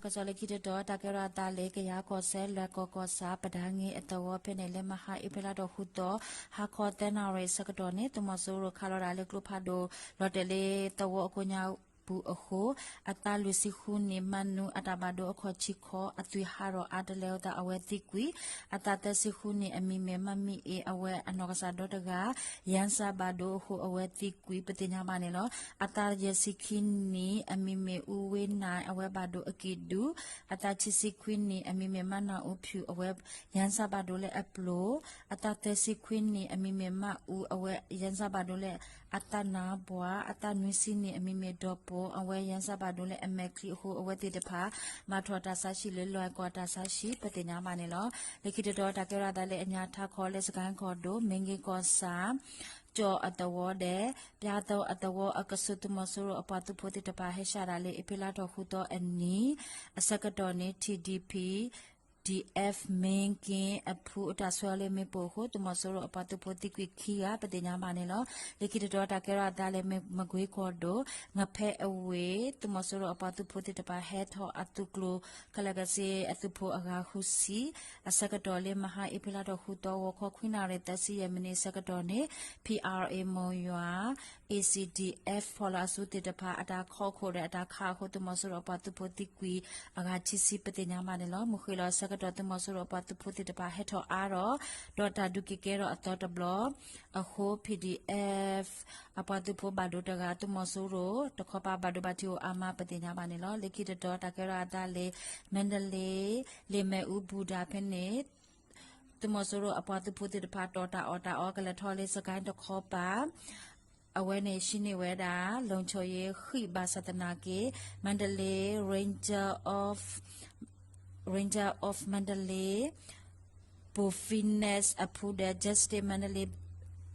ကစီၣ်လၢခံတတီၤ တၢ်ကဲထီၣ်အသးလၢ ကယၤကီၢ်စဲၣ် လွဲၢ်ကီၢ်ကီၢ်ဆၣ် ပဒၣ်င့ၢ်အသဝီဖဲန့ၣ် လၢမဟါအ့ဖြ့လါထီၣ်ဃုသီ ဟါခီသၢနၣ်ရံၣ်အဆၢကတီၢ်န့ၣ် သုးမီၤစိရိၤခးလီၤဒၣ်လၢကျိဖးဒိၣ် လီၤတဲာ်လၢသဝီအကိးညါပူၤအဃိ အသးလွံၢ်ဆံဃုနံၣ် မးနူအတၢ်ဘၣ်ဒိအခီၣ်ထံးခီ အသွံၣ်ဟးထီၣ်အါတလဲအသး အဝဲသံကွံာ်, အသးသၢဆံဃုနံၣ် အမံၤမ့ၢ်မးမံအ့ၣ် အဝဲအနီၢ်ကစၢ်ဒီတဂၤ ယါစၢ်ဘၣ်ဒိအဃိ အဝဲသံကွံာ် ပသ့ၣ်ညါဘၣ်န့ၣ်လီၤ. အသးယဲၢ်ဆံခံနံၣ် အမံၤမ့ၢ်အူဝ့နၣ် အဝဲဘၣ်ဒိအကံၢ်ဒူၣ်, အသးခံဆံခွံနံၣ် အမံၤမ့ၢ်မးနၢ်အူဖၠူၣ် အဝဲယါစၢ်ဘၣ်ဒိလၢအပျိၤ, အသးသၢဆံခွံနံၣ် အမံၤမ့ၢ်မးအူ အဝဲယါစၢ်ဘၣ်ဒိလၢအသးနါဘှၤ, အသးနွံဆံနံၣ် အမံၤမ့ၢ်ဒီးပိၤ အဝဲယါစၢ်ဘၣ်ဒိလၢအမဲာ်ချံအဃိ အဝဲသ့ၣ်တဖၣ် ဘၣ်ထီၣ်တၢ်ဆါဟံၣ်လၢလွဲၢ်ကီၢ်တၢ်ဆါဟံၣ် ပသ့ၣ်ညါဘၣ်န့ၣ်လီၤ. လၢခံတတီၤ တၢ်ကဲထီၣ်အသးလၢအညါထးခီလၢ စကဲၣ်ကီၢ်ဒိၣ် မ့ၢ်ဂ့ၤကီၢ်ဆၣ် ကၠီၣ်အသဝီဒီး ပၠါသီအသဝီအကဆူး သုးမီၤစိရိၤအပှၤသုးဖိသ့ၣ်တဖၣ် ဟဲဆှၣ်တၢ်လၢ အ့ဖြ့လါထီၣ်ဃုသီအနံၤ အဆၢကတီၢ်န့ၣ် ထံၣ်ဒံၣ်ဖံၣ် ဒံၣ်အဲၣ်ဖၣ် မ့ၢ်က့အဖုအတၢ်ဆှၢအီၤလၢမ့ၣ်ပိၢ်အဃိ သုးမီၤစိရိၤအပှၤသုးဖိသံကွံာ်ခံဂၤ ပသ့ၣ်ညါဘၣ်န့ၣ်လီၤ. လၢခံတတီၤ တၢ်ကဲထီၣ်အသးလၢ မကွ့ၤကီၢ်ဒိၣ် ငဖဲအဝ့ၢ် သုးမီၤစိရိၤအပှၤသုးဖိသ့ၣ်တဖၣ် ဟဲထီၣ်အသုးကျိၤ ခဲလၢာ်ကဆ့အသုးဖိအဂၤဃုဆံ အဆၢကတီၢ်လၢမဟါအ့ဖြ့လါထီၣ်ဃုသီ ဂီၤခီခွံနၣ်ရံၣ်သၢဆံယဲၢ်မံးနံးအဆၢကတီၢ်န့ၣ် ဖံၣ်အၣ်အ့ၣ် မိၢ်ယွၤ A C D F ဖီၣ်လီၤအစုသ့ၣ်တဖၣ် အတၢ်ခီခိၣ်ဒီးအတၢ်ခးအဃိ သုးမီၤစိရိၤအပှၤသုးဖိသံကွံာ်အဂၤခံဆံ ပသ့ၣ်ညါဘၣ်န့ၣ်လီၤ. မုၢ်ဃ့ၢ်လီၤအဆၢကတီၢ် သုးမီၤစိရိၤအပှၤသုးဖိသ့ၣ်တဖၣ်ဟဲထီၣ်အါထီၣ် ဒီးတၢ်ဒုးက့ၤကဲထီၣ်အသီတဘျီအဃိ P D F အပှၤသုးဖိဘၣ်ဒိတဂၤ သုးမီၤစိရိၤတခီပၤဘၣ်ဒိဘၣ်ထံးအိၣ်အါမး ပသ့ၣ်ညါဘၣ်န့ၣ်လီၤ. လၢခံတတီၤ တၢ်ကဲထီၣ်အသးလၢ မါဒလ့ လ့ၣ်မဲၣ်အူဘူၣ်ဒၣ်ဖဲန့ၣ် သုးမီၤစိရိၤအပှၤသုးဖိသ့ၣ်တဖၣ် တီၣ်တၢ်အီၣ်တၢ်အီ ကလဲၤထီၣ်လၢ စကဲၣ်တခီပၤ အဝဲန့ၣ် ဟံးန့ၢ်ဝဲဒၣ် လုံခြုံရေး ဃံးဘၣ်ဆၣ်သနာ်က့ Mandalay Ranger of Ranger of Mandalay ပူၤ Phoenix အဖုဒီး Justice Mandalay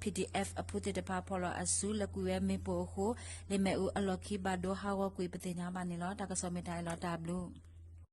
P D F အဖုသ့ၣ်တဖၣ် ဖီၣ်လီၤအစု လၢကွံာ်ဝဲမ့ၣ်ပိၢ်အဃိ လ့ၣ်မဲၣ်အူအလီၢ်ခံဘၣ်ဒိဟးဂီၤကွံာ် ပသ့ၣ်ညါဘၣ်န့ၣ်လီၤ. တၢ်ကစီၣ်မ့ၢ်တၢ်အံၤလီၤ. တၢ်ဘျုး